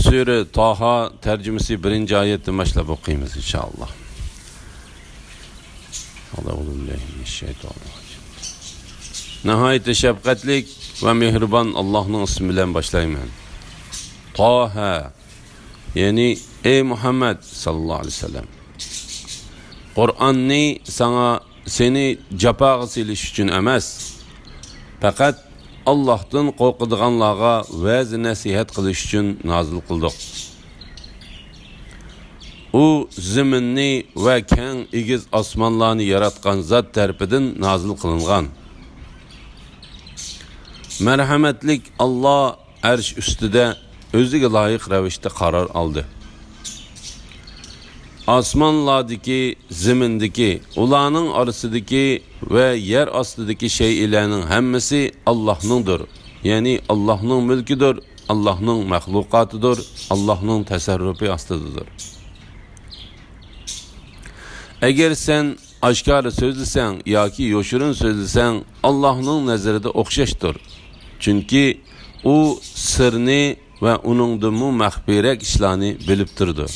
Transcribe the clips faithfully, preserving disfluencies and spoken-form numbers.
سۈرە تاھا تەرجىمىسى بىرىنچى ئايەتتىن باشلاپ ئوقۇيمىز، ئىنشائاللا. ناھايىتى شەپقەتلىك ۋە مېھرىبان ئاللاھنىڭ ئىسمى بىلەن باشلايمەن. تاھا، يەنى، ئەي مۇھەممەد ساللاللاھۇ ئەلەيھى ۋەسەللەم، قۇرئاننى ساڭا سېنى جاپاغا سېلىش ئۈچۈن ئەمەس، پەقەت ئاللاھتىن قورقىدىغانلارغا ۋەز-نەسىھەت قىلىش ئۈچۈن نازىل قىلدۇق. ئۇ زېمىننى ۋە كەڭ ئېگىز ئاسمانلارنى ياراتقان زات تەرىپىدىن نازىل قىلىنغان. مەرھەمەتلىك ئاللا ئەرش ئۈستىدە ئۆزىگە لايىق رەۋىشتە قارار ئالدى. ئاسمانلاردىكى، زېمىندىكى، ئۇلارنىڭ ئارىسىدىكى ۋە يەر ئاستىدىكى شەيئىلەرنىڭ ھەممىسى ئاللاھنىڭدۇر، يەنى ئاللاھنىڭ مۈلكىدۇر، ئاللاھنىڭ مەخلۇقاتىدۇر، ئاللاھنىڭ تەسەررۇپى ئاستىدىدۇر. ئەگەر سەن ئاشكارا سۆزلىسەڭ ياكى يوشۇرۇن سۆزلىسەڭ، ئاللاھنىڭ نەزىرىدە ئوخشاشتۇر. چۈنكى ئۇ سىرنى ۋە ئۇنىڭدىنمۇ مەخپىيرەك ئىشلارنى بىلىپ تۇرىدۇ.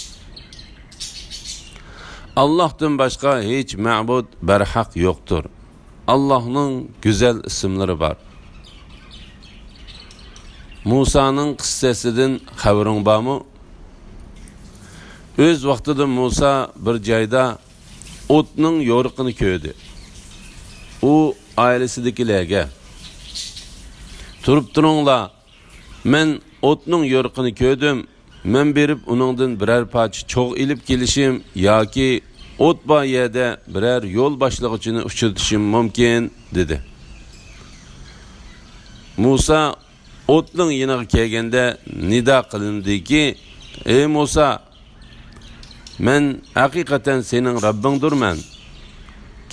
ئاللاھتىن باشقا ھېچ مەبۇد بەرھەق يوقتۇر. ئاللاھنىڭ گۈزەل ئىسىملىرى بار. مۇسانىڭ قىسسەسىدىن خەۋىرىڭ بارمۇ؟ ئۆز ۋاقتىدا مۇسا بىر جايدا ئوتنىڭ يورۇقىنى كۆردى. ئۇ ئائىلىسىدىكىلەرگە، «تۇرۇپ تۇرۇڭلار، مەن ئوتنىڭ يورۇقىنى كۆردۈم، مەن بېرىپ ئۇنىڭدىن بىرەر پارچە چوغ ئېلىپ كېلىشىم ياكى ئوت بار يەردە بىرەر يول باشلىغۇچىنى ئۇچرىتىشىم مۇمكىن» دېدى. مۇسا ئوتنىڭ يېنىغا كەلگەندە نىدا قىلىندىكى، «ئەي مۇسا، مەن ھەقىقەتەن سېنىڭ رەببىڭدۇرمەن.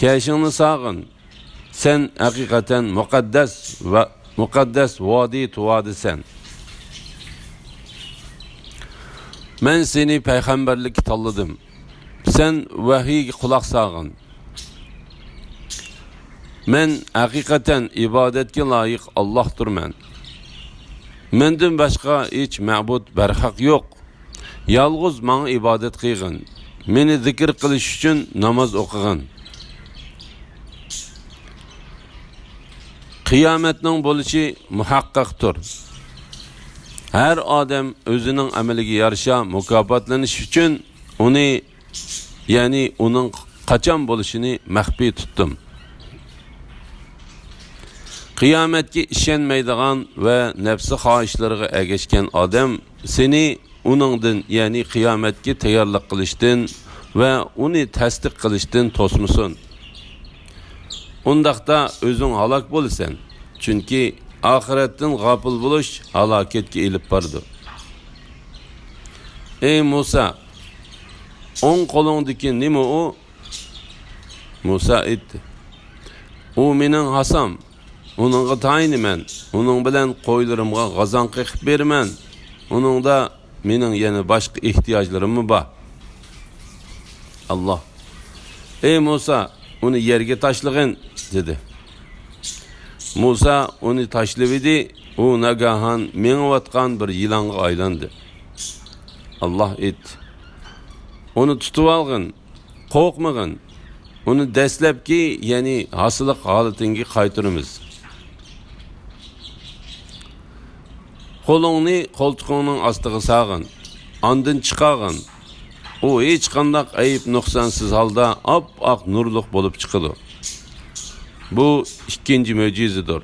كەشىڭنى ساغىن. سەن ھەقىقەتەن مۇقەددەس ۋە مۇقەددەس ۋادى تۇۋادىسەن. مەن سېنى پەيغەمبەرلىككە تاللىدىم. سەن ۋەھىيگە قۇلاق سالغىن. مەن ھەقىقەتەن ئىبادەتكە لايىق ئاللاھتۇرمەن. مەندىن باشقا ھېچ مەبۇد بەرھەق يوق. يالغۇز ماڭا ئىبادەت قىلغىن. مېنى زىكىر قىلىش ئۈچۈن ناماز ئوقۇغىن. قىيامەتنىڭ بولۇشى مۇھەققەقتۇر. ھەر ئادەم ئۆزىنىڭ ئەمىلىگە يارىشا مۇكاپاتلىنىش ئۈچۈن ئۇنى، يەنى ئۇنىڭ قاچان بولۇشىنى مەخپىي تۇتتۇم. قىيامەتكە ئىشەنمەيدىغان ۋە نەپسى خاھىشلىرىغا ئەگەشكەن ئادەم سېنى ئۇنىڭدىن، يەنى قىيامەتكە تەييارلىق قىلىشتىن ۋە ئۇنى تەستىق قىلىشتىن توسمىسۇن. ئۇنداقتا ئۆزۈڭ ھالاك بولىسەن، چۈنكى ئاخىرەتتىن غاپىل بولۇش ھالاكەتكە ئېلىپ بارىدۇ. ئەي مۇسا، ئوڭ قولۇڭدىكى نېمە ئۇ؟ مۇسا ئېيتتى، ئۇ مېنىڭ ھاسام، ئۇنىڭغا تايىنىمەن، ئۇنىڭ بىلەن قويلىرىمغا غازاڭ قېقىپ بېرىمەن، ئۇنىڭدا مېنىڭ يەنە باشقا ئېھتىياجلىرىممۇ بار. ئاللا، ئەي مۇسا، ئۇنى يەرگە تاشلىغىن، دېدى. مۇسا ئۇنى تاشلىۋىدى، ئۇ ناگاھان مېڭىۋاتقان بىر يىلانغا ئايلاندى. ئاللا ئېيتتى، ئۇنى تۇتۇۋالغىن، قورقمىغىن، ئۇنى دەسلەپكى، يەنى ھاسىلىق ھالىتىڭگە قايتۇرىمىز. قولۇڭنى قولتۇقۇڭنىڭ ئاستىغا سالغىن، ئاندىن چىقارغىن. ئۇ ھېچقانداق ئەيىب-نۇقسانسىز ھالدا ئاپئاق نۇرلۇق بولۇپ چىقىدۇ. بۇ ئىككىنچى مۆجىزىدۇر.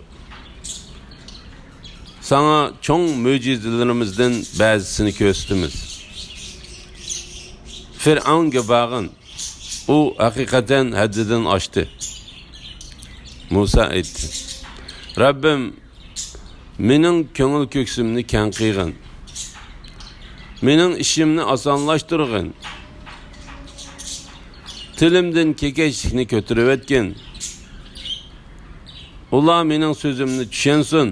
ساڭا چوڭ مۆجىزىلىرىمىزدىن بەزىسىنى كۆرسىتىمىز. فىرئەۋنگە بارغىن، ئۇ ھەقىقەتەن ھەددىدىن ئاشتى. مۇسا ئېيتتى، رەببىم، مېنىڭ كۆڭۈل كۆكسۈمنى كەڭ قىلغىن. مېنىڭ ئىشىمنى ئاسانلاشتۇرغىن. تىلىمدىن كېكەچلىكنى كۆتۈرۈۋەتكىن. ئۇلار مېنىڭ سۆزۈمنى چۈشەنسۇن.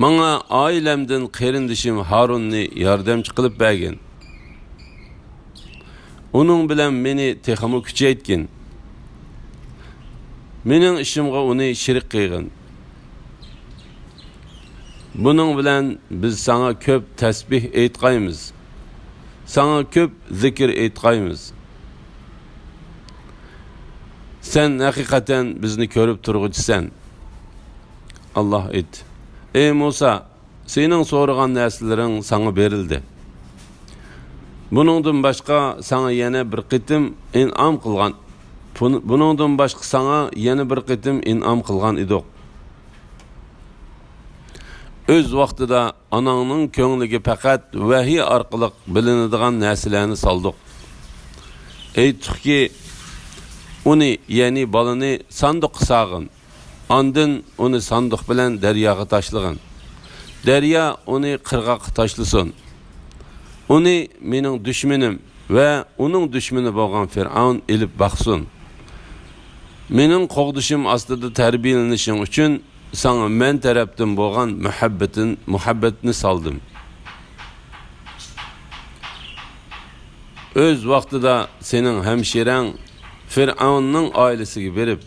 ماڭا ئائىلەمدىن قېرىندىشىم ھارۇننى ياردەمچى قىلىپ بەرگىن. ئۇنىڭ بىلەن مېنى تېخىمۇ كۈچەيتكىن. مېنىڭ ئىشىمغا ئۇنى شېرىك قىلغىن. بۇنىڭ بىلەن بىز ساڭا كۆپ تەسبىھ ئېيتقايمىز، ساڭا كۆپ زىكىر ئېيتقايمىز. سەن ھەقىقەتەن بىزنى كۆرۈپ تۇرغۇچىسەن. ئاللاھ ئېيتتى: ئەي مۇسا، سېنىڭ سورىغان نەرسىلىرىڭ ساڭا بېرىلدى. بۇنىڭدىن باشقا ساڭا يەنە بىر قېتىم ئىنئام قىلغان، بۇن-، بۇنىڭدىن باشقا ساڭا يەنە بىر قېتىم ئىنئام قىلغان ئىدۇق. ئۆز ۋاقتىدا ئاناڭنىڭ كۆڭلىگە پەقەت ۋەھىي ئارقىلىق بىلىنىدىغان نەرسىلەرنى سالدۇق. ئېيتتۇقكى، ئۇنى، يەنى بالىنى ساندۇققا سالغىن. ئاندىن ئۇنى ساندۇق بىلەن دەرياغا تاشلىغىن. دەريا ئۇنى قىرغاققا تاشلىسۇن. ئۇنى مېنىڭ دۈشمىنىم ۋە ئۇنىڭ دۈشمىنى بولغان فىرئەۋن ئېلىپ باقسۇن. مېنىڭ قوغدىشىم ئاستىدا تەربىيەلىنىشىڭ ئۈچۈن ساڭا مەن تەرەپتىن بولغان مۇھەببىتىن-، مۇھەببەتنى سالدىم. ئۆز ۋاقتىدا سېنىڭ ھەمشىرەڭ فىرئەۋننىڭ ئائىلىسىگە بېرىپ،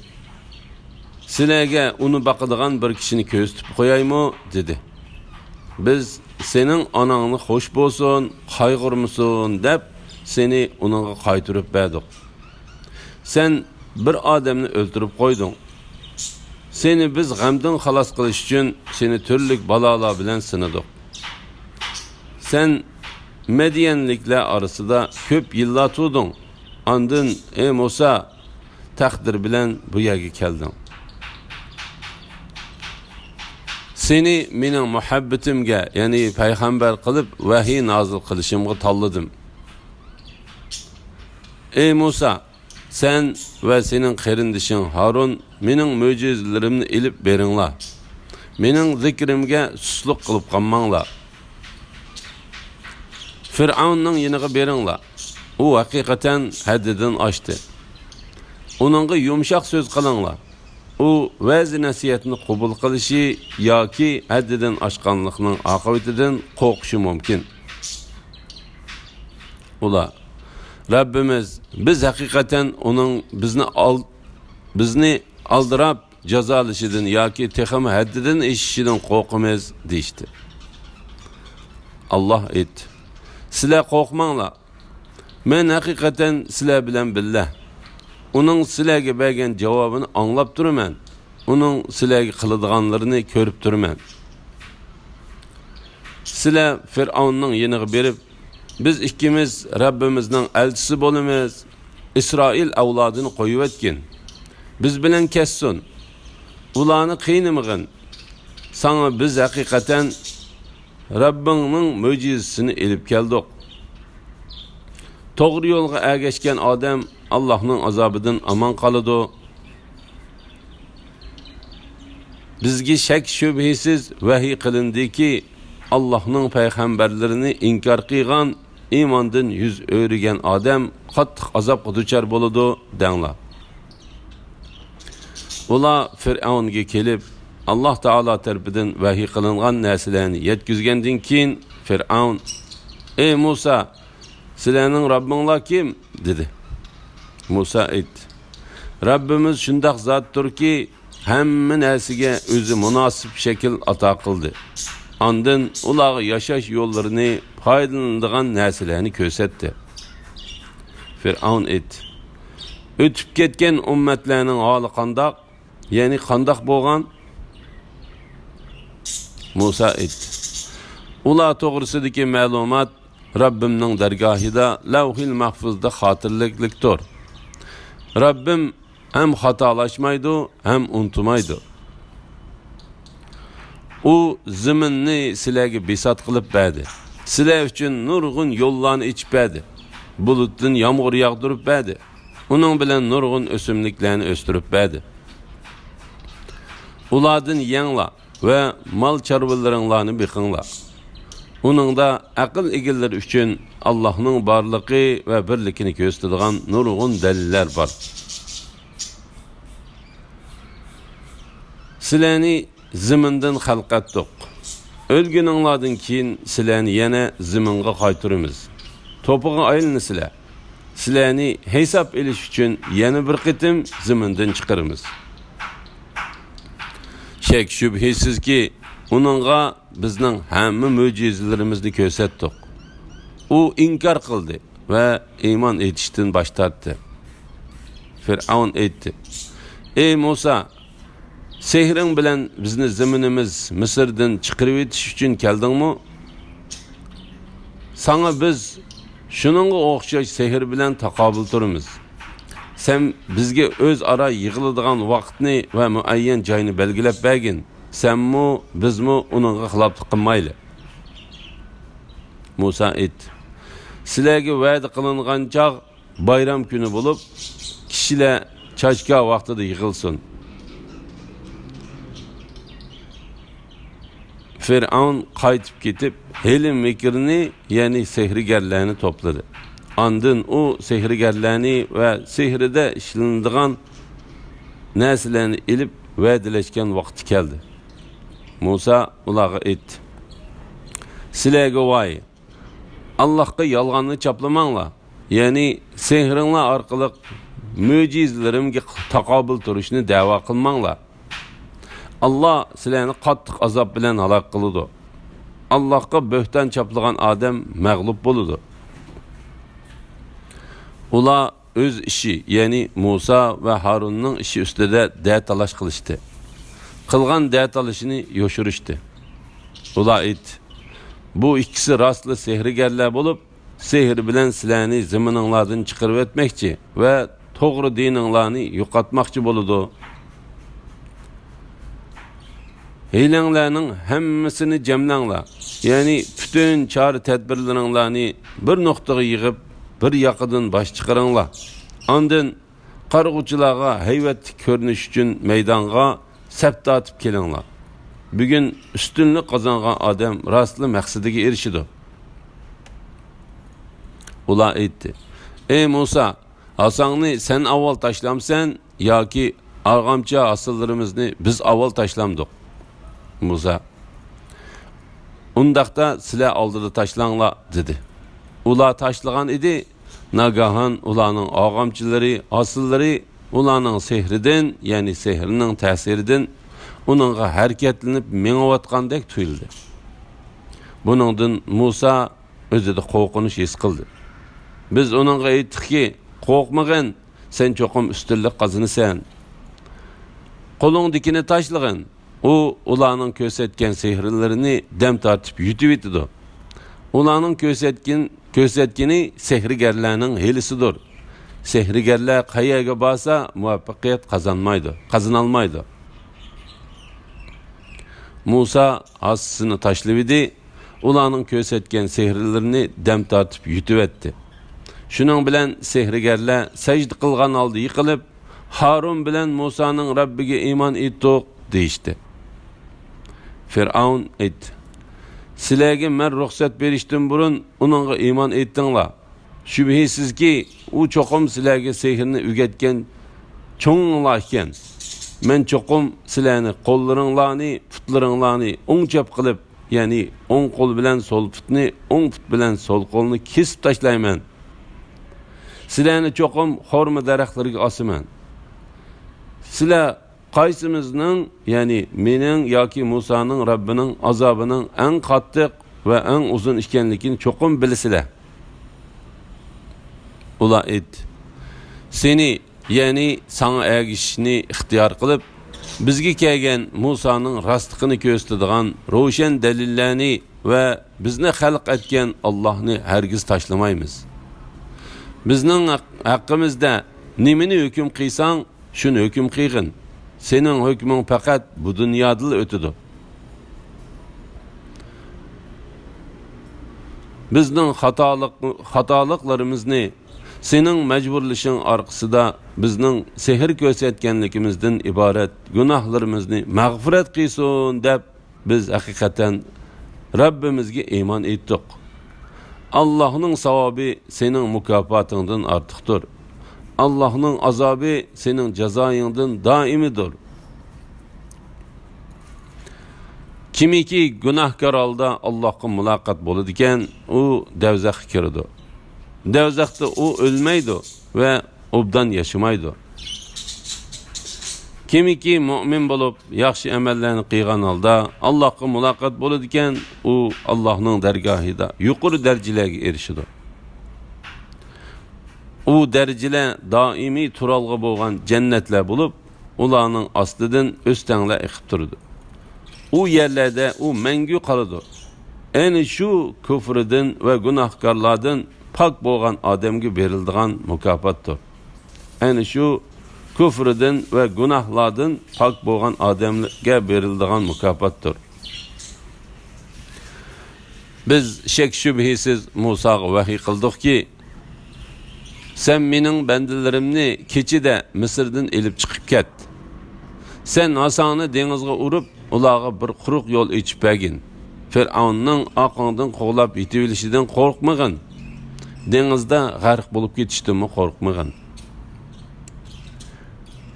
سىلەرگە ئۇنى باقىدىغان بىر كىشىنى كۆرسىتىپ قويايمۇ؟ دېدى. بىز سېنىڭ ئاناڭنى خوش بولسۇن، قايغۇرمىسۇن دەپ سېنى ئۇنىڭغا قايتۇرۇپ بەردۇق. سەن بىر ئادەمنى ئۆلتۈرۈپ قويدۇڭ. سېنى بىز غەمدىن خالاس قىلىش ئۈچۈن سېنى تۈرلۈك بالالار بىلەن سىنىدۇق. سەن مەديەنلىكلەر ئارىسىدا كۆپ يىللار تۇردۇڭ. ئاندىن، ئەي مۇسا، تەقدىر بىلەن بۇ يەرگە كەلدىڭ. سېنى مېنىڭ مۇھەببىتىمگە، يەنى پەيغەمبەر قىلىپ ۋەھىي نازىل قىلىشىمغا تاللىدىم. ئەي مۇسا، سەن ۋە سېنىڭ قېرىندىشىڭ ھارۇن مېنىڭ مۆجىزىلىرىمنى ئېلىپ بېرىڭلار. مېنىڭ زىكرىمگە سۇسلۇق قىلىپ قالماڭلار. فىرئەۋننىڭ يېنىغا بېرىڭلار. ئۇ ھەقىقەتەن ھەددىدىن ئاشتى. ئۇنىڭغا يۇمشاق سۆز قىلىڭلار. ئۇ ۋەز-نەسىھەتنى قوبۇل قىلىشى ياكى ھەددىدىن ئاشقانلىقنىڭ ئاقىۋىتىدىن قورقۇشى مۇمكىن. ئۇلار، رەببىمىز، بىز ھەقىقەتەن ئۇنىڭ بىزنى ئال-، بىزنى ئالدىراپ جازالىشىدىن ياكى تېخىمۇ ھەددىدىن ئېشىشىدىن قورقىمىز، دېيىشتى. ئاللاھ ئېيتتى، سىلەر قورقماڭلار. مەن ھەقىقەتەن سىلەر بىلەن بىللە. ئۇنىڭ سىلەرگە بەرگەن جاۋابىنى ئاڭلاپ تۇرىمەن. ئۇنىڭ سىلەرگە قىلىدىغانلىرىنى كۆرۈپ تۇرىمەن. سىلەر فىرئەۋننىڭ يېنىغا بېرىپ، بىز ئىككىمىز رەببىمىزنىڭ ئەلچىسى بولىمىز، ئىسرائىل ئەۋلادىنى قويۇۋەتكىن. بىز بىلەن كەتسۇن. ئۇلارنى قىينىمىغىن. ساڭا بىز ھەقىقەتەن رەببىڭنىڭ مۆجىزىسىنى ئېلىپ كەلدۇق. توغرا يولغا ئەگەشكەن ئادەم ئاللاھنىڭ ئازابىدىن ئامان قالىدۇ. بىزگە شەك-شۈبھىسىز ۋەھىي قىلىندىكى، ئاللاھنىڭ پەيغەمبەرلىرىنى ئىنكار قىلغان، ئىماندىن يۈز ئۆرۈگەن ئادەم قاتتىق ئازابقا دۇچار بولىدۇ، دەڭلار. ئۇلار فىرئەۋنگە كېلىپ، ئاللاھ تائالا تەرىپىدىن ۋەھىي قىلىنغان نەرسىلەرنى يەتكۈزگەندىن كېيىن، فىرئەۋن، ئەي مۇسا، سىلەرنىڭ رەببىڭلار كىم؟ دېدى. مۇسا ئېيتتى، رەببىمىز شۇنداق زاتتۇركى، ھەممە نەرسىگە ئۆزى مۇناسىپ شەكىل ئاتا قىلدى. ئاندىن ئۇلارغا ياشاش يوللىرىنى، پايدىلىنىدىغان نەرسىلەرنى كۆرسەتتى. فىرئەۋن ئېيتتى، ئۆتۈپ كەتكەن ئۈممەتلەرنىڭ ھالى قانداق؟ يەنى قانداق بولغان؟ مۇسا ئېيتتى، ئۇلار توغرىسىدىكى مەلۇمات رەببىمنىڭ دەرگاھىدا لەۋھىل مەھفۇزدا خاتىرىلىكلىكتۇر. رەببىم ھەم خاتالاشمايدۇ، ھەم ئۇنتۇمايدۇ. ئۇ زېمىننى سىلەرگە بىسات قىلىپ بەردى. سىلەر ئۈچۈن نۇرغۇن يوللارنى ئېچىپ بەردى. بۇلۇتتىن يامغۇر ياغدۇرۇپ بەردى. ئۇنىڭ بىلەن نۇرغۇن ئۆسۈملۈكلەرنى ئۆستۈرۈپ بەردى. ئۇلاردىن يەڭلار ۋە مال چارۋىلىرىڭلارنى بېقىڭلار. ئۇنىڭدا ئەقىل ئىگىلىرى ئۈچۈن ئاللاھنىڭ بارلىقى ۋە بىرلىكىنى كۆرسىتىدىغان نۇرغۇن دەلىللەر بار. سىلەرنى زېمىندىن خەلق ئەتتۇق. ئۆلگىنىڭلاردىن كېيىن سىلەرنى يەنە زېمىنغا قايتۇرىمىز. توپىغا ئايلىنىسىلەر. سىلەرنى ھېساب ئېلىش ئۈچۈن يەنە بىر قېتىم زېمىندىن چىقىرىمىز. شەك-شۈبھىسىزكى، ئۇنىڭغا بىزنىڭ ھەممە مۆجىزىلىرىمىزنى كۆرسەتتۇق. ئۇ ئىنكار قىلدى ۋە ئىمان ئېيتىشتىن باش تارتتى. فىرئەۋن ئېيتتى: «ئەي مۇسا، سېھرىڭ بىلەن بىزنى زېمىنىمىز مىسىردىن چىقىرىۋېتىش ئۈچۈن كەلدىڭمۇ؟ ساڭا بىز شۇنىڭغا ئوخشاش سېھىر بىلەن تاقابىل تۇرىمىز. سەن بىزگە ئۆزئارا يىغىلىدىغان ۋاقىتنى ۋە مۇئەييەن جاينى بەلگىلەپ بەرگىن. سەنمۇ، بىزمۇ ئۇنىڭغا خىلاپلىق قىلمايلى.» مۇسا ئېيتتى: «سىلەرگە ۋەدە قىلىنغان چاغ بايرام كۈنى بولۇپ، كىشىلەر چاچكا ۋاقتىدا يىغىلسۇن.» فىرئەۋن قايتىپ كېتىپ، ھىيلە-مىكىرنى، يەنى سېھىرگەرلەرنى توپلىدى. ئاندىن ئۇ سېھىرگەرلەرنى ۋە سېھىرىدە ئىشلىنىدىغان نەرسىلەرنى ئېلىپ، ۋەدىلەشكەن ۋاقتى كەلدى. مۇسا ئۇلارغا ئېيتتى: «سىلەرگە ۋاي! ئاللاھقا يالغاننى چاپلىماڭلار، يەنى سېھرىڭلار ئارقىلىق مۆجىزىلىرىمگە تاقابىل تۇرۇشنى دەۋا قىلماڭلار. ئاللا سىلەرنى قاتتىق ئازاب بىلەن ھالاك قىلىدۇ. ئاللاھقا بۆھتان چاپلىغان ئادەم مەغلۇپ بولىدۇ.» ئۇلار ئۆز ئىشى، يەنى مۇسا ۋە ھارۇننىڭ ئىشى ئۈستىدە دە تالاش قىلىشتى. قىلغان دە تالىشىنى يوشۇرۇشتى. ئۇلار ئېيتتى: «بۇ ئىككىسى راستلا سېھىرگەرلەر بولۇپ، سېھىر بىلەن سىلەرنى زېمىنىڭلاردىن چىقىرىۋەتمەكچى ۋە توغرا دىنىڭلارنى يوقاتماقچى بولىدۇ. ھىيلەڭلارنىڭ ھەممىسىنى جەملەڭلار، يەنى پۈتۈن چارە-تەدبىرلىرىڭلارنى بىر نۇقتىغا يىغىپ، بىر ياقىدىن باش چىقىرىڭلار. ئاندىن قارىغۇچىلارغا ھەيۋەتلىك كۆرۈنۈش ئۈچۈن مەيدانغا سەپ تارتىپ كېلىڭلار. بۈگۈن ئۈستۈنلۈك قازانغان ئادەم راستلا مەقسىتىگە ئېرىشىدۇ.» ئۇلار ئېيتتى: «ئەي مۇسا، ھاساڭنى سەن ئاۋۋال تاشلامسەن ياكى ئارغامچا ھاسىللىرىمىزنى بىز ئاۋۋال تاشلامدۇق؟» مۇسا: «ئۇنداقتا سىلەر ئالدىدا تاشلاڭلار» دېدى. ئۇلار تاشلىغان ئىدى. ناگاھان ئۇلارنىڭ ئارغامچىلىرى، ھاسىللىرى ئۇلارنىڭ سېھرىدىن، يەنى سېھرىنىڭ تەسىرىدىن ئۇنىڭغا ھەرىكەتلىنىپ مېڭىۋاتقاندەك تۇيۇلدى. بۇنىڭدىن مۇسا ئۆزىدە قورقۇنچ ھېس قىلدى. بىز ئۇنىڭغا ئېيتتۇقكى، «قورقمىغىن، سەن چوقۇم ئۈستۈنلۈك قازىنىسەن. قولۇڭدىكىنى تاشلىغىن.» ئۇ ئۇلارنىڭ كۆرسەتكەن سېھىرلىرىنى دەم تارتىپ يۇتۇۋېتىدۇ. ئۇلارنىڭ كۆرسەتكىن-، كۆرسەتكىنى سېھىرگەرلەرنىڭ ھىيلىسىدۇر. سېھىرگەرلەر قەيەرگە بارسا، مۇۋەپپەقىيەت قازانمايدۇ، قازىنالمايدۇ. مۇسا ھاسىسىنى تاشلىۋىدى، ئۇلارنىڭ كۆرسەتكەن سېھىرلىرىنى دەم تارتىپ يۇتۇۋەتتى. شۇنىڭ بىلەن سېھىرگەرلەر سەجدە قىلغان ھالدا يىقىلىپ، «ھارۇن بىلەن مۇسانىڭ رەببىگە ئىمان ئېيتتۇق» دېيىشتى. فىرئەۋن ئېيتتى: «سىلەرگە مەن رۇخسەت بېرىشتىن بۇرۇن ئۇنىڭغا ئىمان ئېيتتىڭلار. شۈبھىسىزكى، ئۇ چوقۇم سىلەرگە سېھىرنى ئۆگەتكەن چوڭۇڭلار ئىكەن. مەن چوقۇم سىلەرنى قوللىرىڭلارنى، پۇتلىرىڭلارنى ئوڭ چەپ قىلىپ، يەنى ئوڭ قول بىلەن سول پۇتنى، ئوڭ پۇت بىلەن سول قولنى كېسىپ تاشلايمەن. سىلەرنى چوقۇم خورما دەرەخلىرىگە ئاسىمەن. سىلەر قايسىمىزنىڭ، يەنى مېنىڭ ياكى مۇسانىڭ رەببىنىڭ ئازابىنىڭ ئەڭ قاتتىق ۋە ئەڭ ئۇزۇن ئىكەنلىكىنى چوقۇم بىلىسىلەر.» ئۇلار ئېيتتى: «سېنى، يەنى ساڭا ئەگىشىشنى ئىختىيار قىلىپ، بىزگە كەلگەن مۇسانىڭ راستلىقىنى كۆرسىتىدىغان روشەن دەلىللەرنى ۋە بىزنى خەلق ئەتكەن ئاللاھنى ھەرگىز تاشلىمايمىز. بىزنىڭ ھەق-، ھەققىمىزدە نېمىنى ھۆكۈم قىلساڭ، شۇنى ھۆكۈم قىلغىن. سېنىڭ ھۆكمۈڭ پەقەت بۇ دۇنيادىلا ئۆتىدۇ. بىزنىڭ خاتالىق-، خاتالىقلىرىمىزنى، سېنىڭ مەجبۇرلىشىڭ ئارقىسىدا بىزنىڭ سېھىر كۆرسەتكەنلىكىمىزدىن ئىبارەت گۇناھلىرىمىزنى مەغپىرەت قىلسۇن» دەپ، بىز ھەقىقەتەن رەببىمىزگە ئىمان ئېيتتۇق. ئاللاھنىڭ ساۋابى سېنىڭ مۇكاپاتىڭدىن ئارتۇقتۇر. ئاللاھنىڭ ئازابى سېنىڭ جازايىڭدىن دائىمىيدۇر. كىمكى گۇناھكار ھالدا ئاللاھقا مۇلاقات بولىدىكەن، ئۇ دەۋزەخكە كىرىدۇ. دەۋزەختە ئۇ ئۆلمەيدۇ ۋە ئوبدان ياشىمايدۇ. كىمكى مۆمىن بولۇپ، ياخشى ئەمەللەرنى قىلغان ھالدا ئاللاھقا مۇلاقات بولىدىكەن، ئۇ ئاللاھنىڭ دەرگاھىدا يۇقىرى دەرىجىلەرگە ئېرىشىدۇ. ئۇ دەرىجىلەر دائىمىي تۇرالغۇ بولغان جەننەتلەر بولۇپ، ئۇلارنىڭ ئاستىدىن ئۆستەڭلەر ئېقىپ تۇرىدۇ. ئۇ يەرلەردە ئۇ مەڭگۈ قالىدۇ. ئەنە شۇ كۇفرىدىن ۋە گۇناھكارلاردىن پاك بولغان ئادەمگە بېرىلىدىغان مۇكاپاتتۇر. ئەنە شۇ كۇفرىدىن ۋە گۇناھلاردىن پاك بولغان ئادەمگە بېرىلىدىغان مۇكاپاتتۇر. بىز شەك-شۈبھىسىز مۇساغا ۋەھىي قىلدۇقكى، سەن مېنىڭ بەندىلىرىمنى كېچىدە مىسىردىن ئېلىپ چىقىپ كەت. سەن ھاساڭنى دېڭىزغا ئۇرۇپ، ئۇلارغا بىر قۇرۇق يول ئېچىپ بەرگىن. فىرئەۋننىڭ ئارقاڭدىن قوغلاپ يېتىۋېلىشىدىن قورقمىغىن. دېڭىزدا غەرق بولۇپ كېتىشتىنمۇ قورقمىغىن.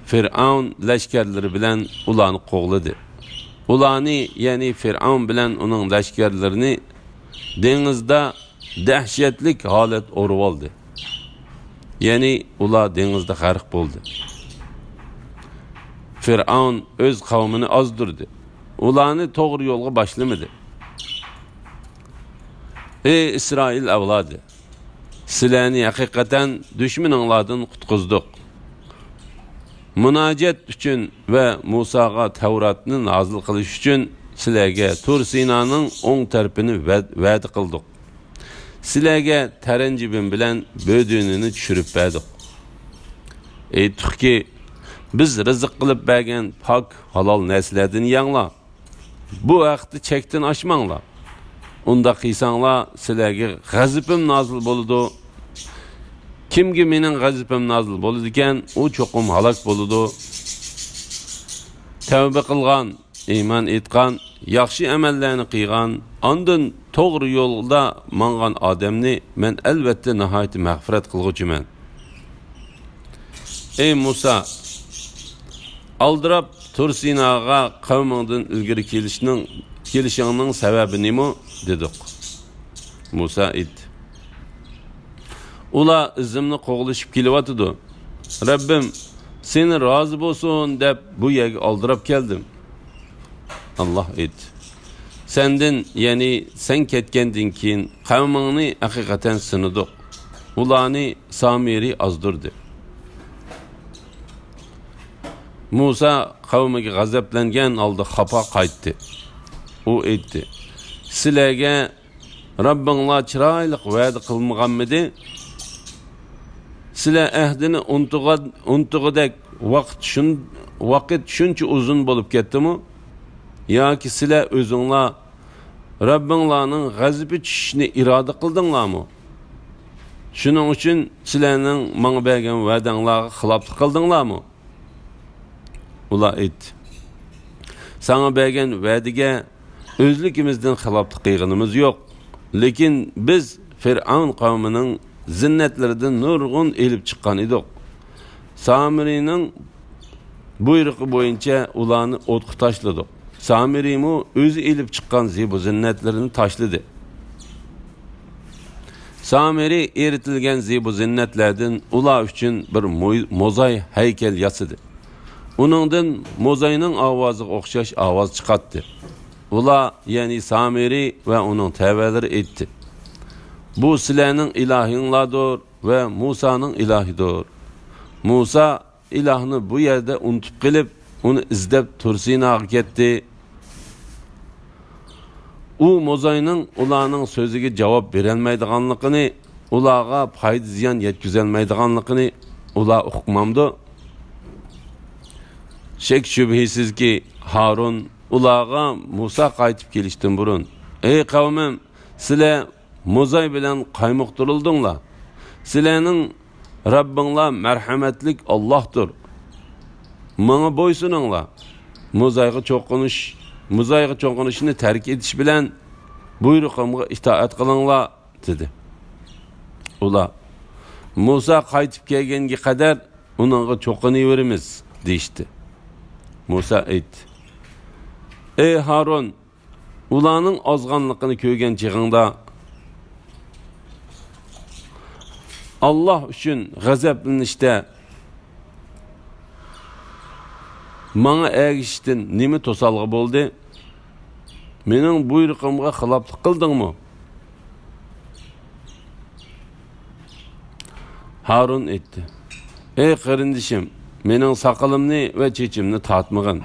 فىرئەۋن لەشكەرلىرى بىلەن ئۇلارنى قوغلىدى. ئۇلارنى، يەنى فىرئەۋن بىلەن ئۇنىڭ لەشكەرلىرىنى دېڭىزدا دەھشەتلىك ھالەت ئورىۋالدى. يەنى ئۇلار دېڭىزدا غەرق بولدى. فىرئەۋن ئۆز قەۋمىنى ئازدۇردى. ئۇلارنى توغرا يولغا باشلىمىدى. ئەي ئىسرائىل ئەۋلادى! سىلەرنى ھەقىقەتەن دۈشمىنىڭلاردىن قۇتقۇزدۇق. مۇناجات ئۈچۈن ۋە مۇساغا تەۋراتنى نازىل قىلىش ئۈچۈن سىلەرگە تۇر سىنانىڭ ئوڭ تەرىپىنى ۋە-، ۋەدە قىلدۇق. سىلەرگە تەرەنجىبىن بىلەن بۆدۈنىنى چۈشۈرۈپ بەردۇق. ئېيتتۇقكى، بىز رىزىق قىلىپ بەرگەن پاك، ھالال نەرسىلەردىن يەڭلار. بۇ ھەقتە چەكتىن ئاشماڭلار. ئۇنداق قىلساڭلار، سىلەرگە غەزىپىم نازىل بولىدۇ. كىمگە مېنىڭ غەزىپىم نازىل بولىدىكەن، ئۇ چوقۇم ھالاك بولىدۇ. تەۋبە قىلغان، ئىمان ئېيتقان، ياخشى ئەمەللەرنى قىلغان، ئاندىن توغرا يولدا ماڭغان ئادەمنى مەن ئەلۋەتتە ناھايىتى مەغپىرەت قىلغۇچىمەن. ئەي مۇسا، ئالدىراپ تۇر سىناغا قەۋمىڭدىن ئىلگىرى كېلىشنىڭ، كېلىشىڭنىڭ سەۋەبى نېمە؟ دېدۇق. مۇسا ئېيتتى، ئۇلار ئىزىمنى قوغلىشىپ كېلىۋاتىدۇ. رەببىم، سېنى رازى بولسۇن دەپ بۇ يەرگە ئالدىراپ كەلدىم. ئاللاھ ئېيتتى، سەندىن، يەنى سەن كەتكەندىن كېيىن قەۋمىڭنى ھەقىقەتەن سىنىدۇق. ئۇلارنى سامىرى ئازدۇردى. مۇسا قەۋمىگە غەزەپلەنگەن ھالدا خاپا قايتتى. ئۇ ئېيتتى، سىلەرگە رەببىڭلار چىرايلىق ۋەدە قىلمىغانمىدى؟ سىلەر ئەھدىنى ئۇنتۇغا-، ئۇنتۇغۇدەك ۋاقىت شۇن-، ۋاقىت شۇنچە ئۇزۇن بولۇپ كەتتىمۇ؟ ياكى سىلەر ئۆزۈڭلار رەببىڭلارنىڭ غەزىپى چۈشۈشىنى ئىرادە قىلدىڭلارمۇ؟ شۇنىڭ ئۈچۈن سىلەرنىڭ ماڭا بەرگەن ۋەدەڭلارغا خىلاپلىق قىلدىڭلارمۇ؟ ئۇلار ئېيتتى، ساڭا بەرگەن ۋەدىگە ئۆزلۈكىمىزدىن خىلاپلىق قىلغىنىمىز يوق. لېكىن بىز فىرئەۋن قەۋمىنىڭ زىننەتلىرىدىن نۇرغۇن ئېلىپ چىققان ئىدۇق. سامىرىنىڭ بۇيرۇقى بويىچە ئۇلارنى ئوتقا تاشلىدۇق. سامىرىمۇ ئۆزى ئېلىپ چىققان زىبۇ زىننەتلىرىنى تاشلىدى. سامىرى ئېرىتىلگەن زىبۇ زىننەتلەردىن ئۇلار ئۈچۈن بىر موي-، موزاي ھەيكەل ياسىدى. ئۇنىڭدىن موزاينىڭ ئاۋازىغا ئوخشاش ئاۋاز چىقاتتى. ئۇلار، يەنى سامىرى ۋە ئۇنىڭ تەۋەلىرى ئېيتتى، بۇ سىلەرنىڭ ئىلاھىڭلاردۇر ۋە مۇسانىڭ ئىلاھىدۇر. مۇسا ئىلاھنى بۇ يەردە ئۇنتۇپ قېلىپ، ئۇنى ئىزدەپ تۇرسىناغا كەتتى. ئۇ موزاينىڭ ئۇلارنىڭ سۆزىگە جاۋاب بېرەلمەيدىغانلىقىنى، ئۇلارغا پايدا-زىيان يەتكۈزەلمەيدىغانلىقىنى ئۇلار ئۇقمامدۇ؟ شەك-شۈبھىسىزكى، ھارۇن ئۇلارغا مۇسا قايتىپ كېلىشتىن بۇرۇن، ئەي قەۋمىم، سىلەر موزاي بىلەن قايمۇقتۇرۇلدۇڭلار. سىلەرنىڭ رەببىڭلار مەرھەمەتلىك ئاللاھتۇر. ماڭا بويسۇنۇڭلار. موزايغا چوقۇنۇش، موزايغا چوقۇنۇشنى تەرك ئېتىش بىلەن بۇيرۇقۇمغا ئىتائەت قىلىڭلار، دېدى. ئۇلار، مۇسا قايتىپ كەلگەنگە قەدەر ئۇنىڭغا چوقۇنۇۋېرىمىز، دېيىشتى. مۇسا ئېيتتى، ئەي ھارۇن، ئۇلارنىڭ ئازغانلىقىنى كۆرگەن چېغىڭدا، ئاللاھ ئۈچۈن غەزەپلىنىشتە، ماڭا ئەگىشىشتىن نېمە توسالغۇ بولدى؟ مېنىڭ بۇيرۇقۇمغا خىلاپلىق قىلدىڭمۇ؟ ھارۇن ئېيتتى: ئەي قېرىندىشىم، مېنىڭ ساقىلىمنى ۋە چېچىمنى تارتمىغىن.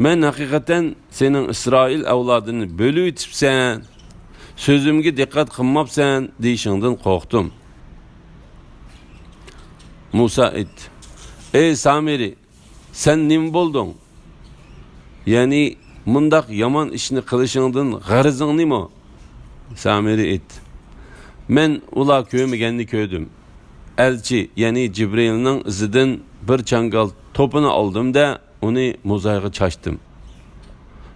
مەن ھەقىقەتەن سېنىڭ ئىسرائىل ئەۋلادىنى بۆلۈۋېتىپسەن، سۆزۈمگە دىققەت قىلماپسەن دېيىشىڭدىن قورقتۇم. مۇسا ئېيتتى: ئەي سامىرى، سەن نېمە بولدۇڭ؟ يەنى مۇنداق يامان ئىشنى قىلىشىڭدىن غەرىزىڭ نېمە؟ سامىرى ئېيتتى: مەن ئۇلار كۆرمىگەننى كۆردۈم. ئەلچى، يەنى جىبرىلنىڭ ئىزىدىن بىر چاڭگال توپىنى ئالدىم-دە، ئۇنى موزايغا چاچتىم.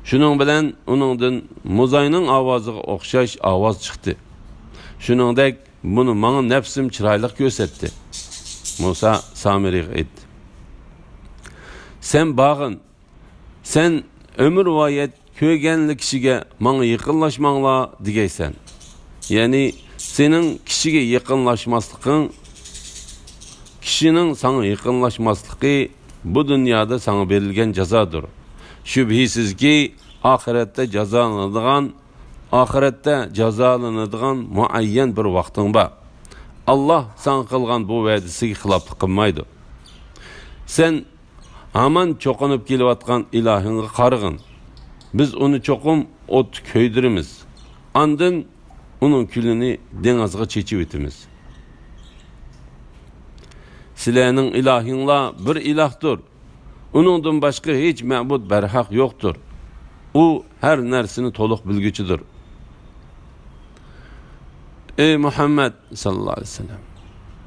شۇنىڭ بىلەن ئۇنىڭدىن موزاينىڭ ئاۋازىغا ئوخشاش ئاۋاز چىقتى. شۇنىڭدەك بۇنى ماڭا نەپسىم چىرايلىق كۆرسەتتى. مۇسا سامىرىغا ئېيتتى: سەن بارغىن، سەن ئۆمۈرۋايەت كۆرگەنلا كىشىگە ماڭا يېقىنلاشماڭلار دېگەيسەن. يەنى سېنىڭ كىشىگە يېقىنلاشماسلىقىڭ، كىشىنىڭ ساڭا يېقىنلاشماسلىقى بۇ دۇنيادا ساڭا بېرىلگەن جازادۇر. شۈبھىسىزكى، ئاخىرەتتە جازالىنىدىغان، ئاخىرەتتە جازالىنىدىغان مۇئەييەن بىر ۋاقتىڭ بار. ئاللاھ ساڭا قىلغان بۇ ۋەدىسىگە خىلاپلىق قىلمايدۇ. سەن ھامان چوقۇنۇپ كېلىۋاتقان ئىلاھىڭغا قارىغىن. بىز ئۇنى چوقۇم ئوتتا كۆيدۈرىمىز. ئاندىن ئۇنىڭ كۈلىنى دېڭىزغا چېچىۋېتىمىز. سىلەرنىڭ ئىلاھىڭلار بىر ئىلاھتۇر. ئۇنىڭدىن باشقا ھېچ مەبۇد بەرھەق يوقتۇر. ئۇ ھەر نەرسىنى تولۇق بىلگۈچىدۇر. ئەي مۇھەممەد ساللاللاھۇ ئەلەيھى ۋەسەللەم،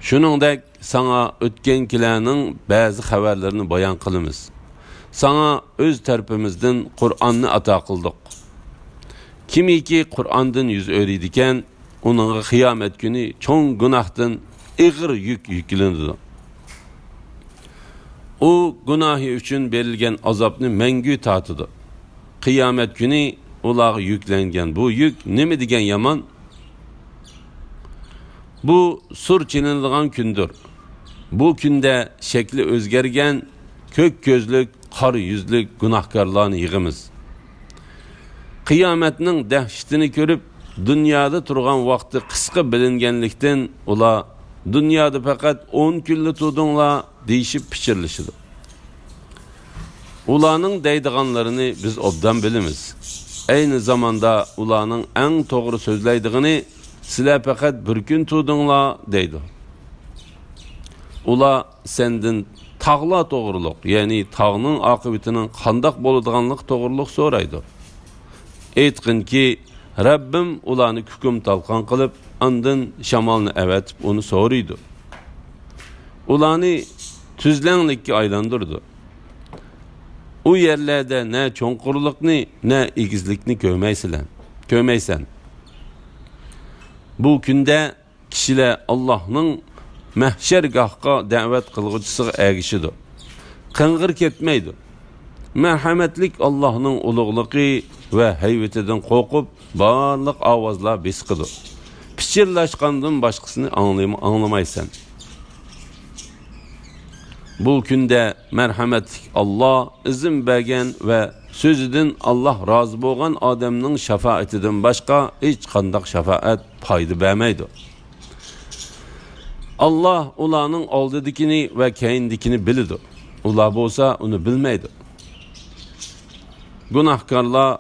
شۇنىڭدەك ساڭا ئۆتكەنكىلەرنىڭ بەزى خەۋەرلىرىنى بايان قىلىمىز. ساڭا ئۆز تەرىپىمىزدىن قۇرئاننى ئاتا قىلدۇق. كىمكى قۇرئاندىن يۈز ئۆرۈيدىكەن، ئۇنىڭغا قىيامەت كۈنى چوڭ گۇناھتىن ئېغىر يۈك يۈكلىنىدۇ. ئۇ گۇناھى ئۈچۈن بېرىلگەن ئازابنى مەڭگۈ تارتىدۇ. قىيامەت كۈنى ئۇلارغا يۈكلەنگەن بۇ يۈك نېمە دېگەن يامان! بۇ سۇر چېلىنىدىغان كۈندۇر. بۇ كۈندە شەكلى ئۆزگەرگەن، كۆك كۆزلۈك، قارا يۈزلۈك گۇناھكارلارنى يىغىمىز. قىيامەتنىڭ دەھشىتىنى كۆرۈپ، دۇنيادا تۇرغان ۋاقتى قىسقا بىلىنگەنلىكتىن، ئۇلار، دۇنيادا پەقەت ئون كۈنلا تۇردۇڭلار، دېيىشىپ پىچىرلىشىدۇ. ئۇلارنىڭ دەيدىغانلىرىنى بىز ئوبدان بىلىمىز. ئەينى زاماندا ئۇلارنىڭ ئەڭ توغرا سۆزلەيدىغىنى، سىلەر پەقەت بىر كۈن تۇردۇڭلار، دەيدۇ. ئۇلار سەندىن تاغلار توغرۇلۇق، يەنى تاغنىڭ ئاقىۋىتىنىڭ قانداق بولىدىغانلىقى توغرۇلۇق سورايدۇ. ئېيتقىنكى، رەببىم ئۇلارنى كۇكۇم تالقان قىلىپ، ئاندىن شامالنى ئەۋەتىپ ئۇنى سورۇيدۇ. ئۇلارنى تۈزلەڭلىككە ئايلاندۇرىدۇ. ئۇ يەرلەردە نە چوڭقۇرلۇقنى، نە ئېگىزلىكنى كۆرمەيسىلەن، كۆرمەيسەن. بۇ كۈندە كىشىلەر ئاللاھنىڭ مەھشەرگاھقا دەۋەت قىلغۇچىسىغا ئەگىشىدۇ. قىڭغىر كەتمەيدۇ. مەرھەمەتلىك ئاللاھنىڭ ئۇلۇغلۇقى ۋە ھەيۋىتىدىن قورقۇپ، بارلىق ئاۋازلار بېسىقىدۇ. پىچىرلاشقاندىن باشقىسىنى ئاڭلىما-، ئاڭلىمايسەن. بۇ كۈندە مەرھەمەتلىك ئاللاھ ئىزىن بەرگەن ۋە سۆزىدىن ئاللاھ رازى بولغان ئادەمنىڭ شاپائىتىدىن باشقا ھېچقانداق شاپائەت پايدا بەرمەيدۇ. ئاللاھ ئۇلارنىڭ ئالدىدىكىنى ۋە كەينىدىكىنى بىلىدۇ. ئۇلار بولسا ئۇنى بىلمەيدۇ. گۇناھكارلار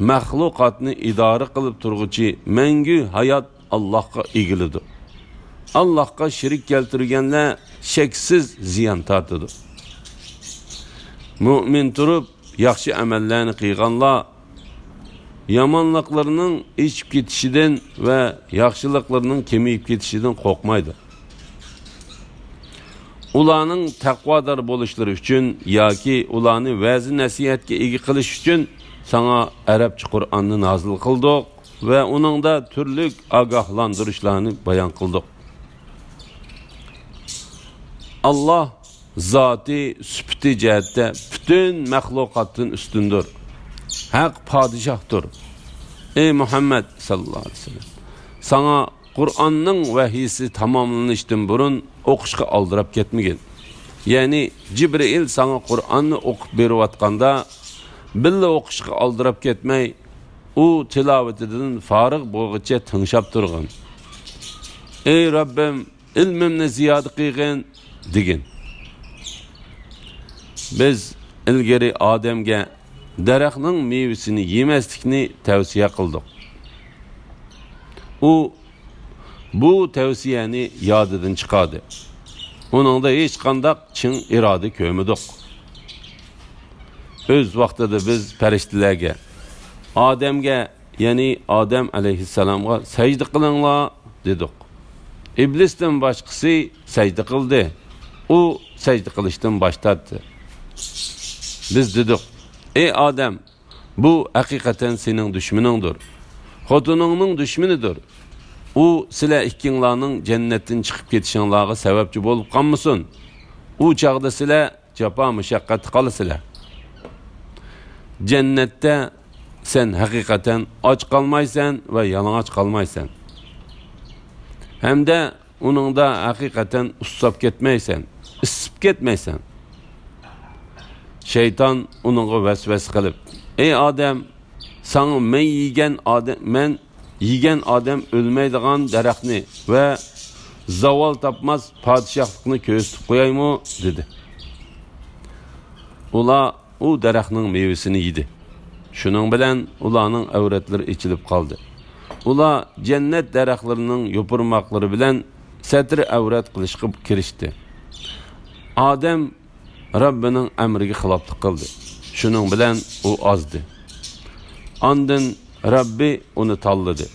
مەخلۇقاتنى ئىدارە قىلىپ تۇرغۇچى مەڭگۈ ھايات ئاللاھقا ئېگىلىدۇ. ئاللاھقا شېرىك كەلتۈرگەنلەر شەكسىز زىيان تارتىدۇ. مۆمىن تۇرۇپ، ياخشى ئەمەللەرنى قىلغانلار يامانلىقلىرىنىڭ ئېشىپ كېتىشىدىن ۋە ياخشىلىقلىرىنىڭ كېمىيىپ كېتىشىدىن قورقمايدۇ. ئۇلارنىڭ تەقۋادار بولۇشلىرى ئۈچۈن ياكى ئۇلارنى ۋەزى-نەسىھەتكە ئىگە قىلىش ئۈچۈن ساڭا ئەرەبچە قۇرئاننى نازىل قىلدۇق ۋە ئۇنىڭدا تۈرلۈك ئاگاھلاندۇرۇشلارنى بايان قىلدۇق. ئاللاھ زاتى، سۈپىتى جەھەتتە پۈتۈن مەخلۇقاتتىن ئۈستۈندۇر. ھەق پادىشاھتۇر. ئەي مۇھەممەد ساللاللاھۇ ئەلەيھى ۋەسەللەم، ساڭا قۇرئاننىڭ ۋەھىيسى تاماملىنىشتىن بۇرۇن ئوقۇشقا ئالدىراپ كەتمىگىن. يەنى جىبرىئىل ساڭا قۇرئاننى ئوقۇپ بېرىۋاتقاندا، بىللە ئوقۇشقا ئالدىراپ كەتمەي، ئۇ تىلاۋىتىدىن فارىغ بولغۇچە تىڭشاپ تۇرغىن. ئەي رەببىم، ئىلمىمنى زىيادە قىلغىن، دېگىن. بىز ئىلگىرى ئادەمگە دەرەخنىڭ مېۋىسىنى يېمەسلىكنى تەۋسىيە قىلدۇق. ئۇ بۇ تەۋسىيەنى يادىدىن چىقاردى. ئۇنىڭدا ھېچقانداق چىڭ ئىرادە كۆرمىدۇق. ئۆز ۋاقتىدا بىز پەرىشتىلەرگە، ئادەمگە، يەنى ئادەم ئەلەيھىسسالامغا سەجدە قىلىڭلار، دېدۇق. ئىبلىستىن باشقىسى سەجدە قىلدى. ئۇ سەجدە قىلىشتىن باش تارتتى. بىز دېدۇق، ئەي ئادەم، بۇ ھەقىقەتەن سېنىڭ دۈشمىنىڭدۇر. خوتۇنۇڭنىڭ دۈشمىنىدۇر. ئۇ سىلەر ئىككىڭلارنىڭ جەننەتتىن چىقىپ كېتىشىڭلارغا سەۋەبچى بولۇپ قالمىسۇن. ئۇ چاغدا سىلەر جاپا مۇشەققەتتە قالىسىلەر. جەننەتتە سەن ھەقىقەتەن ئاچ قالمايسەن ۋە يالىڭاچ قالمايسەن. ھەمدە ئۇنىڭدا ھەقىقەتەن ئۇسساپ كەتمەيسەن، ئىسسىپ كەتمەيسەن. شەيتان ئۇنىڭغا ۋەسۋەسە قىلىپ، ئەي ئادەم، ساڭا مەن يېگەن ئادەم، مەن يېگەن ئادەم ئۆلمەيدىغان دەرەخنى ۋە زاۋال تاپماس پادىشاھلىقنى كۆرسىتىپ قويايمۇ؟ دېدى. ئۇلار ئۇ دەرەخنىڭ مېۋىسىنى يېدى. شۇنىڭ بىلەن ئۇلارنىڭ ئەۋرەتلىرى ئېچىلىپ قالدى. ئۇلار جەننەت دەرەخلىرىنىڭ يوپۇرماقلىرى بىلەن سەترى ئەۋرەت قىلىشقا كىرىشتى. ئادەم رەببىنىڭ ئەمرىگە خىلاپلىق قىلدى. شۇنىڭ بىلەن ئۇ ئازدى. ئاندىن رەببى ئۇنى تاللىدى.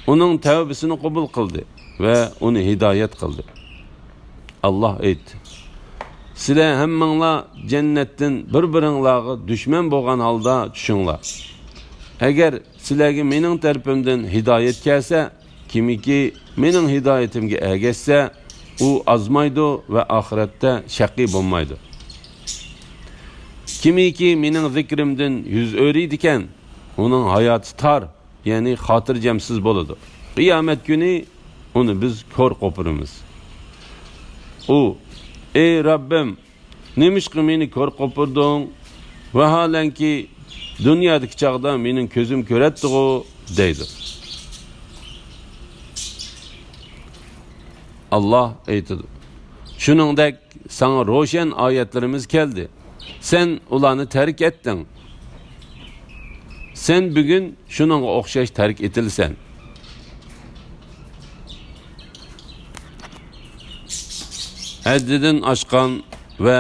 ئۇنىڭ تەۋبىسىنى قوبۇل قىلدى ۋە ئۇنى ھىدايەت قىلدى. ئاللاھ ئېيتتى، سىلەر ھەممىڭلار جەننەتتىن بىر-بىرىڭلارغا دۈشمەن بولغان ھالدا چۈشۈڭلار. ئەگەر سىلەرگە مېنىڭ تەرىپىمدىن ھىدايەت كەلسە، كىمكى مېنىڭ ھىدايىتىمگە ئەگەشسە، ئۇ ئازمايدۇ ۋە ئاخىرەتتە شەقىي بولمايدۇ. كىمكى مېنىڭ زىكرىمدىن يۈز ئۆرۈيدىكەن، ئۇنىڭ ھاياتى تار، يەنى خاتىرجەمسىز بولىدۇ. قىيامەت كۈنى ئۇنى بىز كور قوپۇرىمىز. ئۇ، ئەي رەببىم، نېمىشقا مېنى كور قوپۇردۇڭ؟ ۋاھالەنكى، دۇنيادىكى چاغدا مېنىڭ كۆزۈم كۆرەتتىغۇ، دەيدۇ. ئاللاھ ئېيتىدۇ، شۇنىڭدەك ساڭا روشەن ئايەتلىرىمىز كەلدى. سەن ئۇلارنى تەرك ئەتتىڭ. سەن بۈگۈن شۇنىڭغا ئوخشاش تەرك ئېتىلىسەن. ھەددىدىن ئاشقان ۋە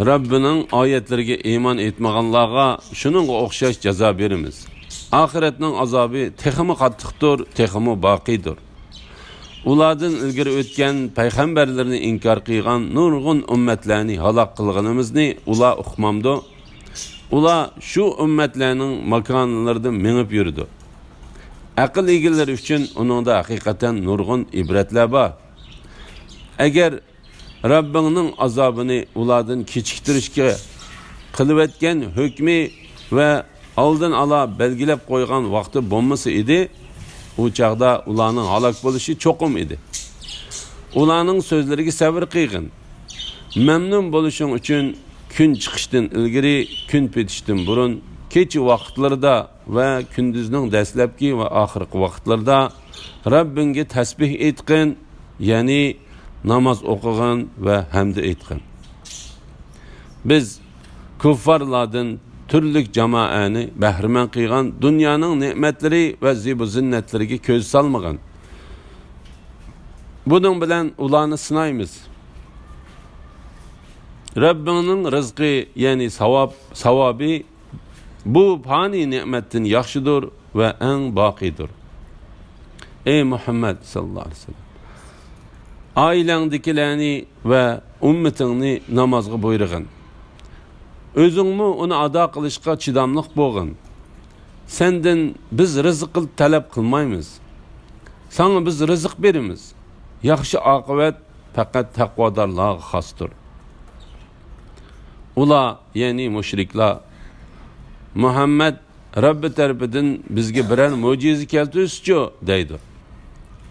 رەببىنىڭ ئايەتلىرىگە ئىمان ئېيتمىغانلارغا شۇنىڭغا ئوخشاش جازا بېرىمىز. ئاخىرەتنىڭ ئازابى تېخىمۇ قاتتىقتۇر، تېخىمۇ باقىيدۇر. ئۇلاردىن ئىلگىرى ئۆتكەن پەيغەمبەرلىرىنى ئىنكار قىلغان نۇرغۇن ئۈممەتلەرنى ھالاك قىلغىنىمىزنى ئۇلار ئۇقمامدۇ؟ ئۇلار شۇ ئۈممەتلەرنىڭ ماكانلىرىدا مېڭىپ يۈرىدۇ. ئەقىل ئىگىلىرى ئۈچۈن ئۇنىڭدا ھەقىقەتەن نۇرغۇن ئىبرەتلەر بار. ئەگەر رەببىڭنىڭ ئازابىنى ئۇلاردىن كېچىكتۈرۈشكە قىلىۋەتكەن ھۆكمى ۋە ئالدىن ئالا بەلگىلەپ قويغان ۋاقتى بولمىسا ئىدى، ئۇ چاغدا ئۇلارنىڭ ھالاك بولۇشى چوقۇم ئىدى. ئۇلارنىڭ سۆزلىرىگە سەۋر قىلغىن. مەمنۇن بولۇشۇڭ ئۈچۈن كۈن چىقىشتىن ئىلگىرى، كۈن پېتىشتىن بۇرۇن، كېچە ۋاقىتلىرىدا ۋە كۈندۈزنىڭ دەسلەپكى ۋە ئاخىرقى ۋاقىتلىرىدا رەببىڭگە تەسبىھ ئېيتقىن، يەنى ناماز ئوقۇغىن ۋە ھەمدە ئېيتقىن. بىز كۇففارلاردىن تۈرلۈك جامائەنى بەھرىمەن قىلغان دۇنيانىڭ نېمەتلىرى ۋە زىبۇ زىننەتلىرىگە كۆز سالمىغىن. بۇنىڭ بىلەن ئۇلارنى سىنايمىز. رەببىڭنىڭ رىزقى، يەنى ساۋاب، ساۋابى بۇ پانىي نېمەتتىن ياخشىدۇر ۋە ئەڭ باقىيدۇر. ئەي مۇھەممەد ساللاللاھۇ ئەلەيھى ۋەسەللەم، ئائىلەڭدىكىلەرنى ۋە ئۈممىتىڭنى نامازغا بۇيرۇغىن. ئۆزۈڭمۇ ئۇنى ئادا قىلىشقا چىداملىق بولغىن. سەندىن بىز رىزىق تەلەپ قىلمايمىز. ساڭا بىز رىزىق بېرىمىز. ياخشى ئاقىۋەت پەقەت تەقۋادارلارغا خاستۇر. ئۇلار، يەنى مۇشرىكلار، مۇھەممەد رەببى تەرىپىدىن بىزگە بىرەر مۆجىزە كەلتۈرسىچۇ دەيدۇ.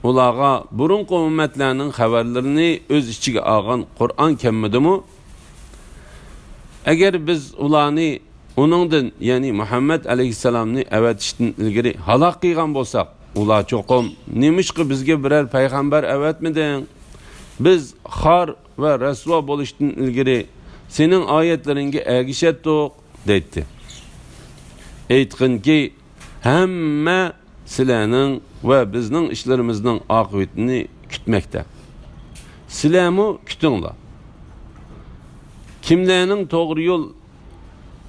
ئۇلارغا بۇرۇنقى ئۈممەتلەرنىڭ خەۋەرلىرىنى ئۆز ئىچىگە ئالغان قۇرئان كەلمىدىمۇ؟ ئەگەر بىز ئۇلارنى ئۇنىڭدىن، يەنى مۇھەممەد ئەلەيھىسسالامنى ئەۋەتىشتىن ئىلگىرى ھالاك قىلغان بولساق، ئۇلار چوقۇم، نېمىشقا بىزگە بىرەر پەيغەمبەر ئەۋەتمىدىڭ؟ بىز خار ۋە رەسۋا بولۇشتىن ئىلگىرى سېنىڭ ئايەتلىرىڭگە ئەگىشەتتۇق، دەيتتى. ئېيتقىنكى، ھەممە سىلەرنىڭ ۋە بىزنىڭ ئىشلىرىمىزنىڭ ئاقىۋىتىنى كۈتمەكتە. سىلەرمۇ كۈتۈڭلار. كىملەرنىڭ توغرا يول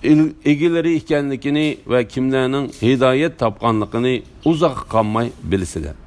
ئىل-، ئىگىلىرى ئىكەنلىكىنى ۋە كىملەرنىڭ ھىدايەت تاپقانلىقىنى ئۇزاققا قالماي بىلىسىلەر.